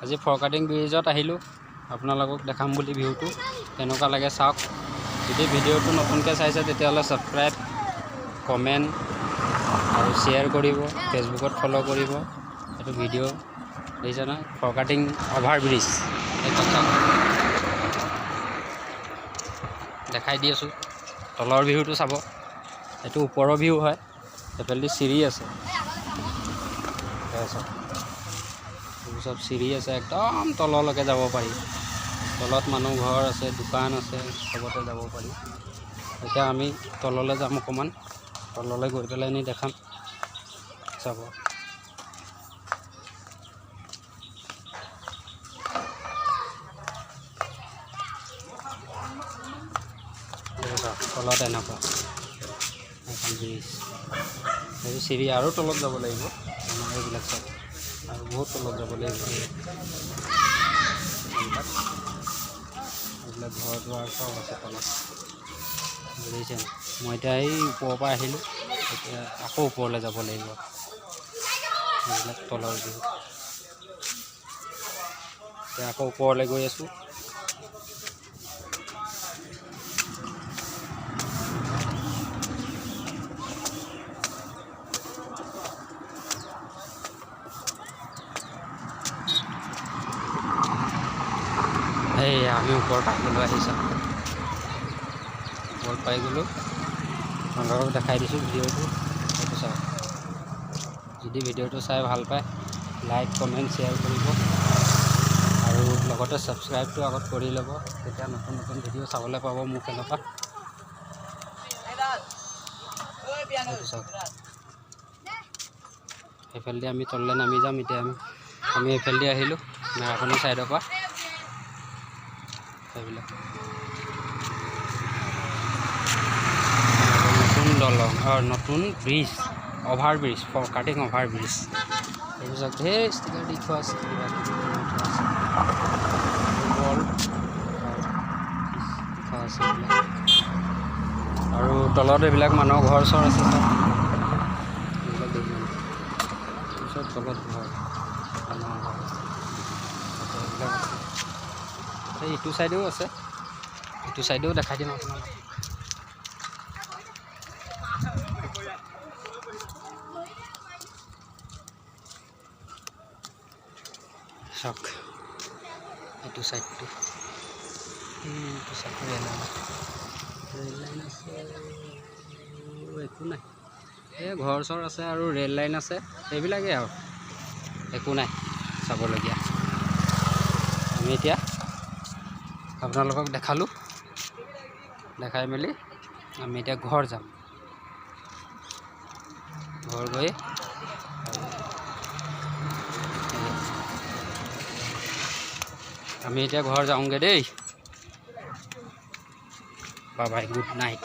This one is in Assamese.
আজি ফৰকাটিং ব্ৰিজত আহিলোঁ, আপোনালোকক দেখাম বুলি ভিউটো কেনেকুৱা লাগে চাওক। যদি ভিডিঅ'টো নতুনকৈ চাইছে তেতিয়াহ'লে ছাবস্ক্ৰাইব, কমেণ্ট আৰু শ্বেয়াৰ কৰিব, ফেচবুকত ফ'ল' কৰিব। এইটো ভিডিঅ' দেখিছে নহয়, ফৰকাটিং অভাৰ ব্ৰিজ, এইখন চাওক, দেখাই দি আছোঁ। তলৰ ভিউটো চাব, এইটো ওপৰৰ ভিউ হয়। এইফালেদি চিৰি আছে, চাওক, এইবোৰ চব চিৰি আছে, একদম তললৈকে যাব পাৰি। তলত মানুহ ঘৰ আছে, দোকান আছে, চবতে যাব পাৰি। এতিয়া আমি তললৈ যাম, অকণমান তললৈ গৈ পেলাই নি দেখাম, চাব। তলত এনেকুৱা এখন ব্ৰিজ, সেইটো চিৰি আৰু তলত যাব লাগিব। এইবিলাক চাওক, আৰু বহুত তলত যাব লাগিব। এইবিলাক এইবিলাক ঘৰ দুৱাৰ চব আছে তলত, বুজিছে? মই এতিয়া এই ওপৰৰ পৰা আহিলোঁ, এতিয়া আকৌ ওপৰলৈ যাব লাগিব। এইবিলাক তলৰ ভিউ। এতিয়া আকৌ ওপৰলৈ গৈ আছোঁ। এইয়া আমি ওপৰত পাই গ'লোঁ, আহিছা, ওপৰত পাই গ'লোঁ। আপোনালোকক দেখাই দিছোঁ ভিডিঅ'টো, সেইটো চাওক। যদি ভিডিঅ'টো চাই ভাল পায় লাইক, কমেণ্ট, শ্বেয়াৰ কৰিব আৰু লগতে ছাবস্ক্ৰাইবটো আগত কৰি ল'ব, তেতিয়া নতুন নতুন ভিডিঅ' চাবলৈ পাব মোৰ ফালৰ পৰা। সেইটো চাওক, সেইফালেদি আমি তললৈ নামি যাম। এতিয়া আমি এইফালেদি আহিলোঁ মেৰাপানী ছাইডৰ পৰা। সেইবিলাক নতুন দলং, নতুন bridge, over bridge, Furkating over bridge. এইবোৰ ধেৰ ষ্টিকাৰ দি থোৱা আছে, কিবা কিবি বনাই থোৱা আছে, বল লিখা আছে এইবিলাক। আৰু তলত এইবিলাক মানুহৰ ঘৰ চৰ আছে চব, এইবিলাক দেখিছে চব তলত ঘৰ, মানুহৰ ঘৰ, এইবিলাক আছে। এই ইটো চাইডেও আছে, ইটো চাইডেও দেখাই দিম আপোনালোকক। চাওক এইটো চাইডটো, এইটো চাওক, ৰেল লাইন আছে, একো নাই। এই ঘৰ চৰ আছে আৰু ৰেল লাইন আছে, সেইবিলাকেই আৰু, একো নাই চাবলগীয়া। আমি এতিয়া আপোনালোকক দেখালোঁ, দেখাই মেলি আমি এতিয়া ঘৰ যাম। ঘৰ গৈ আমি এতিয়া ঘৰ যাওঁগৈ দেই। Bye bye, good night.